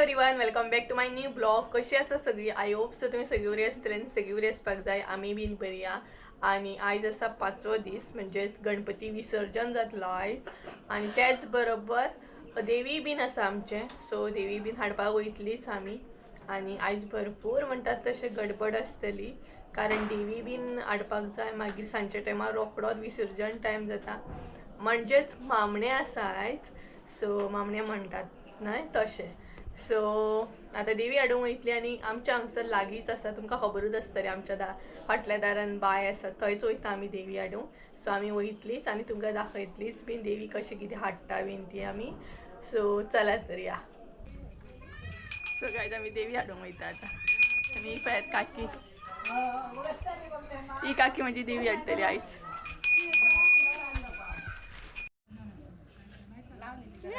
Everyone, welcome back to my new blog. कशी आसा सगळी? I hope so तुमी सगळी बरी आसतली आनी सगळी बरी आसपाक जाय. आमी बीन बरी आहा. आनी आयज आसा पांचवो दीस, म्हणजे गणपती विसर्जन जातलो आयज. आनी त्याच बरोबर देवी बीन आसा आमचें, सो देवी बीन हाडपाक वयतलीच आमी. आनी आयज भरपूर म्हणटात तशें गडबड आसतली, कारण देवी बीन हाडपाक जाय. मागीर सांजच्या टायमार रोखडोच विसर्जन टायम जाता, म्हणजेच मामणें आसा आयज. सो मामणें म्हणटात न्हय तशें. सो आतां देवी हाडूंक वयतली. आनी आमच्या हांगसर लागींच आसा, तुमकां खबरूच आसतली, आमच्या फाटल्या दारान बांय आसा, थंयच वयता आमी देवी हाडूंक. सो आमी वयतलीच आनी तुमकां दाखयतलीच बीन देवी कशें कितें हाडटा बीन ती आमी. सो चलात तर या. सो गायज, आमी देवी हाडूंक वयता आतां. आनी पळयात काकी, ही काकी म्हजी देवी हाडटली आयज.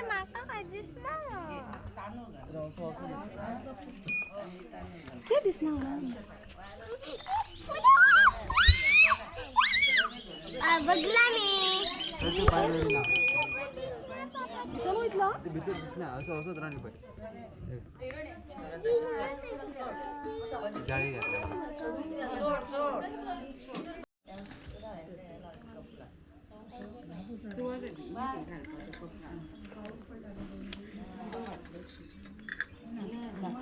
म्हाका काय दिसना. कितें दिसना? बघला मी. भितर दिसना, असं असंच राहणे पाहिजे. जाळी घातल्या.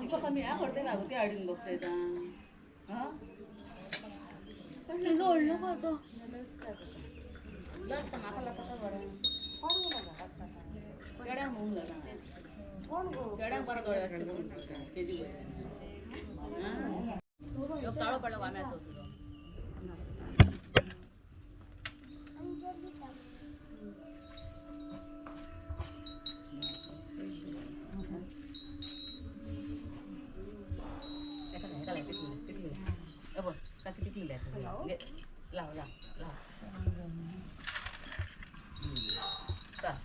तुका कमी करते का ते हाडून बघतोय. व्हडलो गो तो. लत्ता म्हाका लत्ता बरं चेड्यांक म्हणून लता, चेड्यांक बरो दोळे आसचे म्हणून तेजी बरी. काळो पडलो वाम्याचो तुजो. लाव लाव लाव. थंय.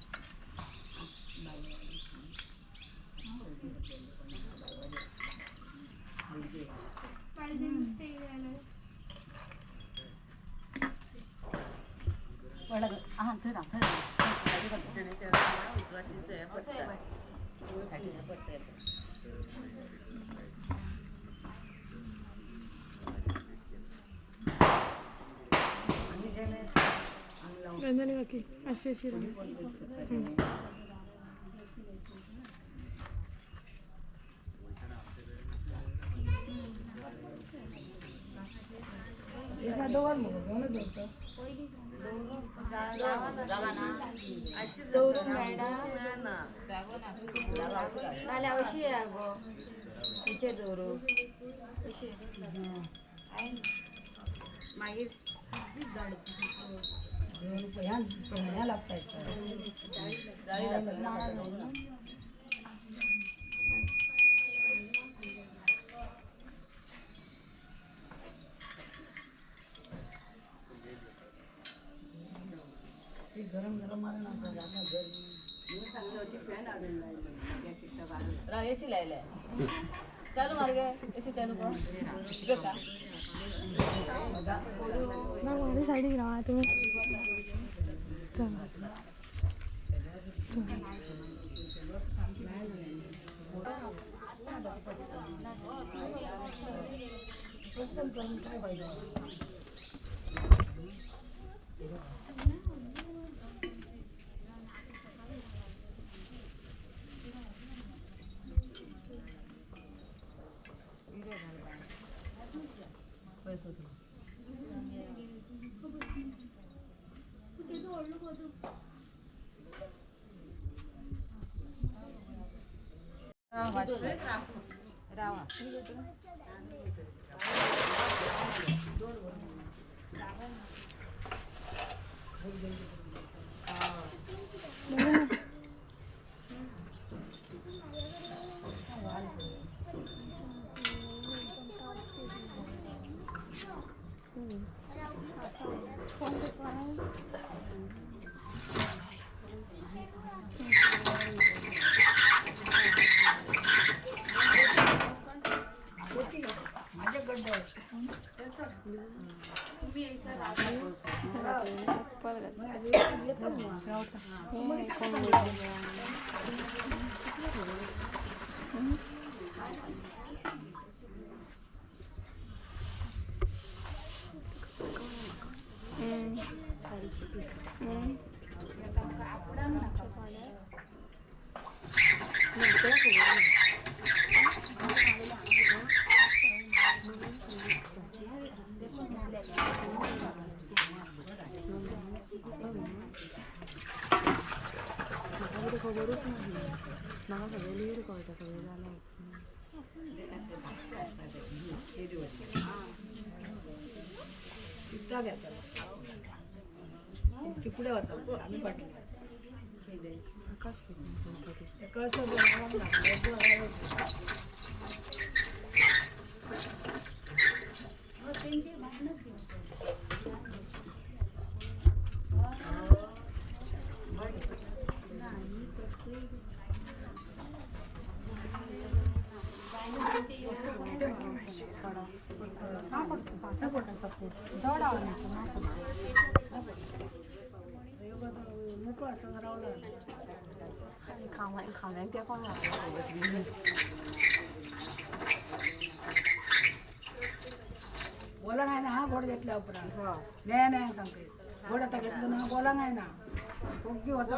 काकी अशी अशी. दवरून मेळना नाल्यार अशी गो हेचेर दवरू अशी, मागीर एसी लायलाय, चालू मार्ग एसी चालू कर. ना, सायडीक रावा तुमी. चला. कितें खबरूच नासली. म्हाका सगळें लेट कळटा सगळें जालें. बोला नाही ना हा गोड घेतल्या उपरांत नाही नाही सांगते गोड आता घेतलं ना बोला नाही ना ओके होता.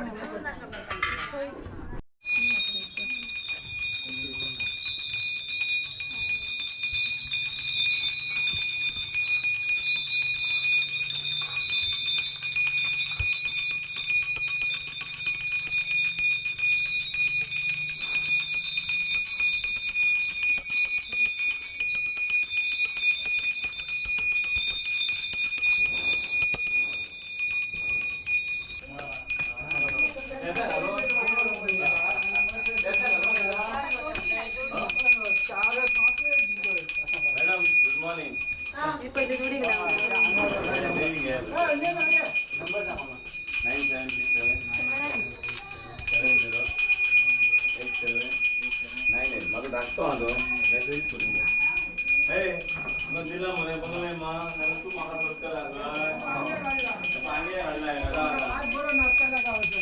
Madam, good morning. 9767 70 87 98. म्हाका धाकटो आहा तो मॅसेज करून हे तुका दिला मरे बघले मा नाल्यार तूं म्हाका धरता लागलाय पाणी हाडलाय घरा. आज बरो नाश्ता गावचो.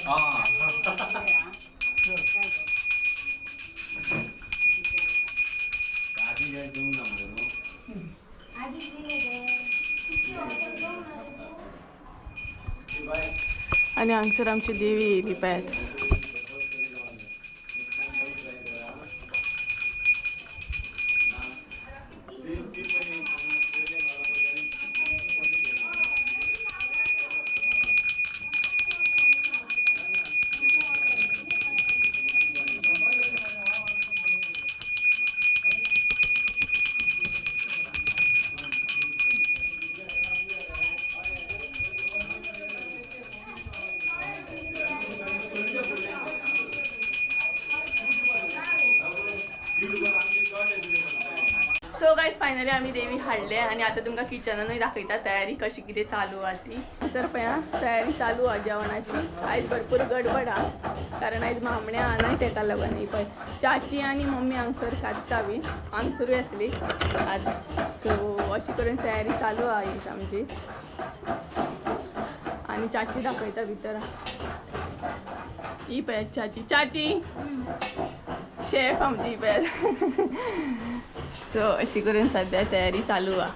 आदी जाय दिवंक ना मरे न्हू. आनी हांगसर आमची देवी येयली पळयात. सो गायज फायनली आमी देवी हाडले आनी आतां तुमकां किचनानूय दाखयता तयारी कशी कितें चालू आहा ती. तर पळया तयारी चालू आहा जेवणाची. आयज भरपूर गडबड आहा कारण आयज मामण्या आहा न्हय तेका लागून. ही पळय चाची आनी मम्मी हांगसर काडटा बी, हांगसरूय आसली आतां. सो अशी करून तयारी चालू आहा ही आमची. आनी चाची दाखयता भितर. ही पळयात चाची, चाची शेफ आमची ही पळयात. सो अशी करून सध्या तयारी चालू आहा.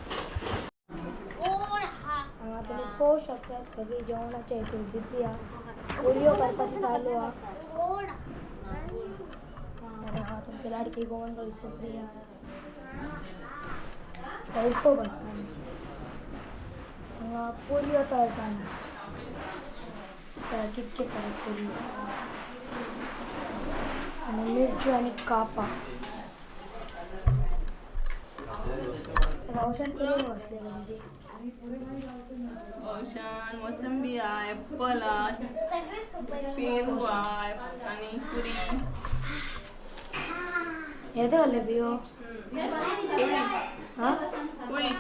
हांगा तुमी पळोवंक शकतात सगळीं जेवणाच्या हितून बिजी आहा. पुरयो करपाची चालू आहा. आनी हांव तुमची लाडकी गोवन गर्ल सुप्रिया तवसो घालता. हांगा पुरयो तळटाना पळय कितके सारे पुरयो आनी मिरच्यो आनी कापां. रावशान कितें घातलें गो दीदी? औशान मोसंबी आहा, एप्पल आहा, पेरू आहा आनी पुरी. हें घातलें बियो हां. पुरी.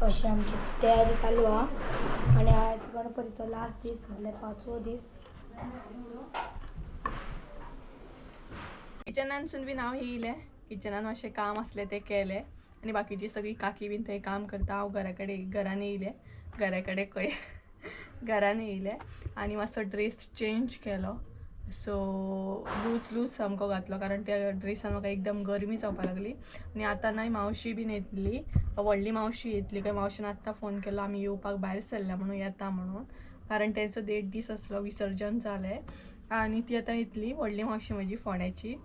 अशी आमची तयारी चालू आहा. आनी आयज गणपतीचो लास्ट दीस म्हणल्यार पांचवो दीस. किचनानसून बीन हांव येयलें. किचनान मातशें काम आसलें तें केलें आनी बाकीची सगळी काकी बीन थंय काम करता. हांव घरा कडेन घरान येयलें, घरा कडेन खंय घरान येयलें आनी मातसो ड्रेस चेंज केलो. सो लूज लूज सामको घातलो कारण त्या ड्रेसान म्हाका एकदम गरमी जावपाक लागली. आनी आतां न्हय मावशी बीन येतली, व्हडली मावशी येतली. काय मावशेन आत्तां फोन केलो आमी येवपाक भायर सरल्या म्हणून, येता म्हणून, कारण तेंचो देड दीस आसलो विसर्जन जालें आनी ती आतां येतली व्हडली मावशी म्हजी फोंड्याची.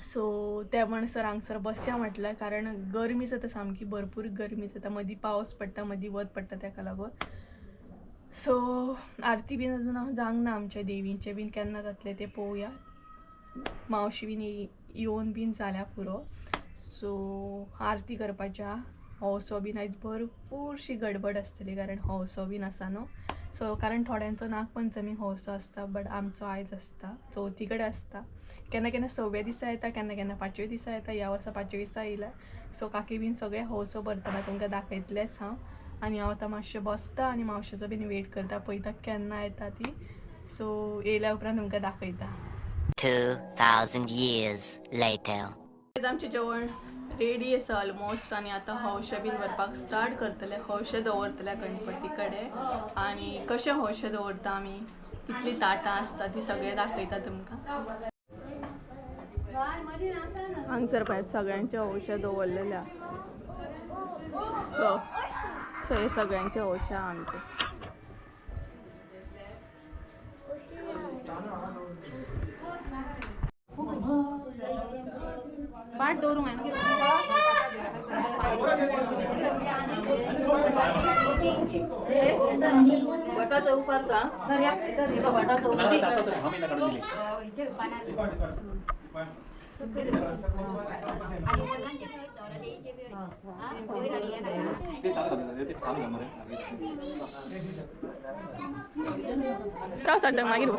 सो ते म्हणसर हांगसर बसया म्हटल्यार कारण गरमी जाता सामकी, भरपूर गरमी जाता. मदीं पावस पडटा, मदीं वत पडटा, तेका लागून. सो आरती बीन अजून जावंक ना आमच्या देवींचे बीन केन्ना जातलें तें पळोवया. मावशी बीन येवन बीन जाल्या पुरो. सो आरती करपाच्या हौसो बीन आयज भरपूरशी गडबड आसतली कारण हौसो बीन आसा न्हू. सो कारण थोड्यांचो नागपंचमी हौसो आसता बट आमचो आयज आसता, चवथी कडेन आसता. केन्ना केन्ना सव्या दिसा येता, केन्ना केन्ना पांचव्या दिसा येता. ह्या वर्सा पांचव्या दिसा येयला. सो काकी बीन सगळे हौसो भरतना तुमकां दाखयतलेंच हांव. आनी हांव आतां मातशें बसता आनी मावशेचो बीन वेट करता, पळयता केन्ना येता ती. सो येयल्या उपरांत तुमकां दाखयता. 2000 years later. आमचें जेवण रेडी आसा ऑलमोस्ट आनी आतां हौशे बीन व्हरपाक स्टार्ट करतले. हौशे दवरतले गणपती कडेन आनी कशें हौशे दवरता आमी, कितली ताटां आसता ती सगळें दाखयता तुमकां. हांगसर पळयात सगळ्यांचे हौशे दवरलेले. सो सो हे सगळ्यांचे हौशे आमचे. पाट दवरूंक हांवें भटाचो उपारता भटाचो त्रास जाता मागीर वच.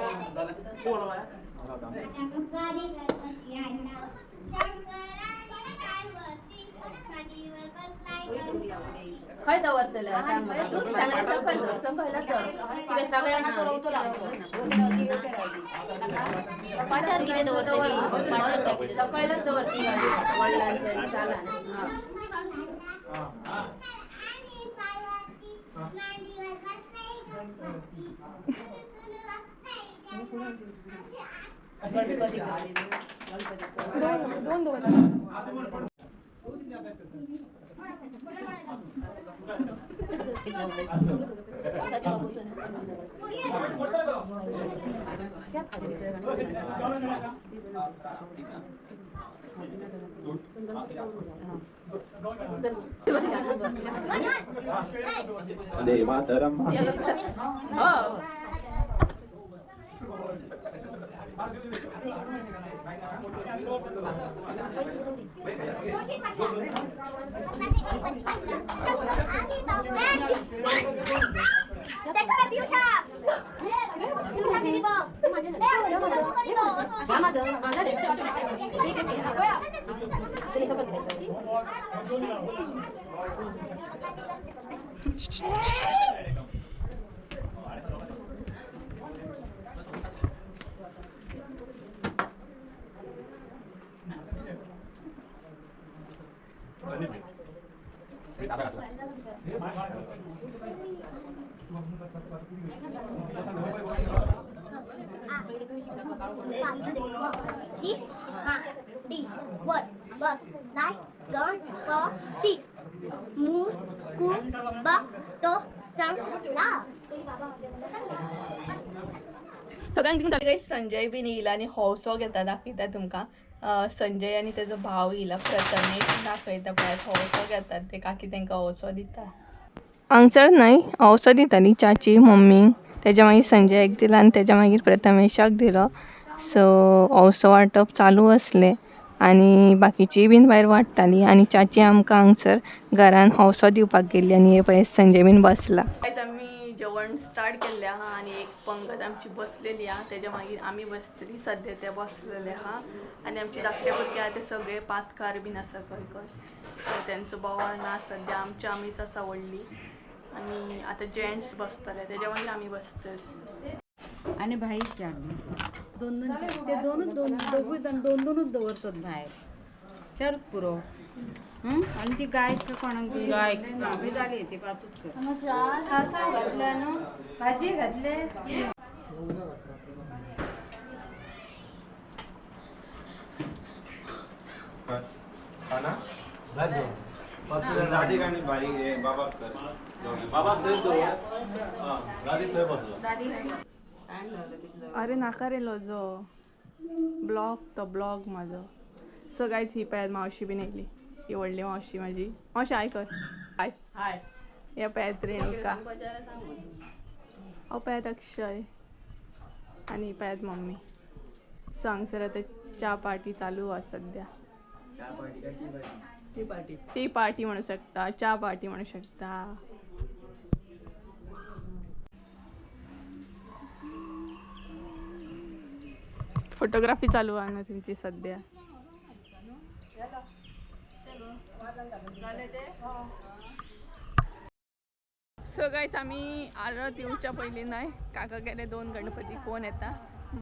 खंय दवरतले सगळ्यांना पाटार कितें दवरतली? सकयलच दवरती वडिलांच्या चालान. गणपती दोन दवरता. सगळ्यांक संजय बीन येयला आनी हौसो घेता दाखयता तुमकां. संजय आनी तेजो भाव येयला प्रथमेश दाखयता पळयात हौसो घेतात ते. काकी तेंकां हौसो दिता. हांगसर न्हय हौसो दिताली चाची मम्मी, तेज्या मागीर संजयाक दिला आनी तेज्या मागीर प्रथमेशाक दिलो. सो हौसो वांटप चालू आसलें आनी बाकीची बीन भायर वांट्टाली आनी चाची आमकां हांगसर घरान हौसो दिवपाक गेल्ली. आनी हे पळय संजय बीन बसला. आयज आमी जेवण स्टार्ट केल्लें आहा आनी एक पंगत आमची बसलेली आहा, तेज्या मागीर आमी बसतली. सद्या ते बसलेले आहा आनी आमचे धाकटे भुरगे आहा ते सगळे पातकार बीन आसा खंय खंय. सो तेंचो बोवाळ ना सद्या, आमच्या आमीच आसा व्हडली आनी आतां जेंट्स बसतले तेज्या मागीर आमी बसतली. आनी भाई चार दोन दोन ते दोनूच दोन दोगूय जाण दोन दोनूच दवरतात भायर, चारूच पुरो. आनी ती गाय कोणाक गाय जाली ती पांचूच कर. सासाव घातल्या न्हू, भाजी घातले. राधिक आणि बाई बाबाक कर, बाबाक थंय दवर. राधिक थंय बसलो. अरे नाका रे लजो, ब्लॉग तो ब्लॉग म्हाजो. सो गायज ही पळयात मावशी बीन येयली, ही व्हडली मावशी म्हाजी. मावशी हाय कर. हाय हाय. हे पळयात रेणुका. हांव पळयात अक्षय आनी पळयात मम्मी. सो हांगसर आतां च्या पार्टी चालू आसा सद्या. च्या पार्टी काय T party? Party. T party म्हणू शकता, च्या पार्टी म्हणू शकता. फोटोग्राफी चालू आहे ना तुमची सध्या. सो गायज, आमी आरत येवच्या पयलीं न्हय काका गेले दोन गणपती कोण येता.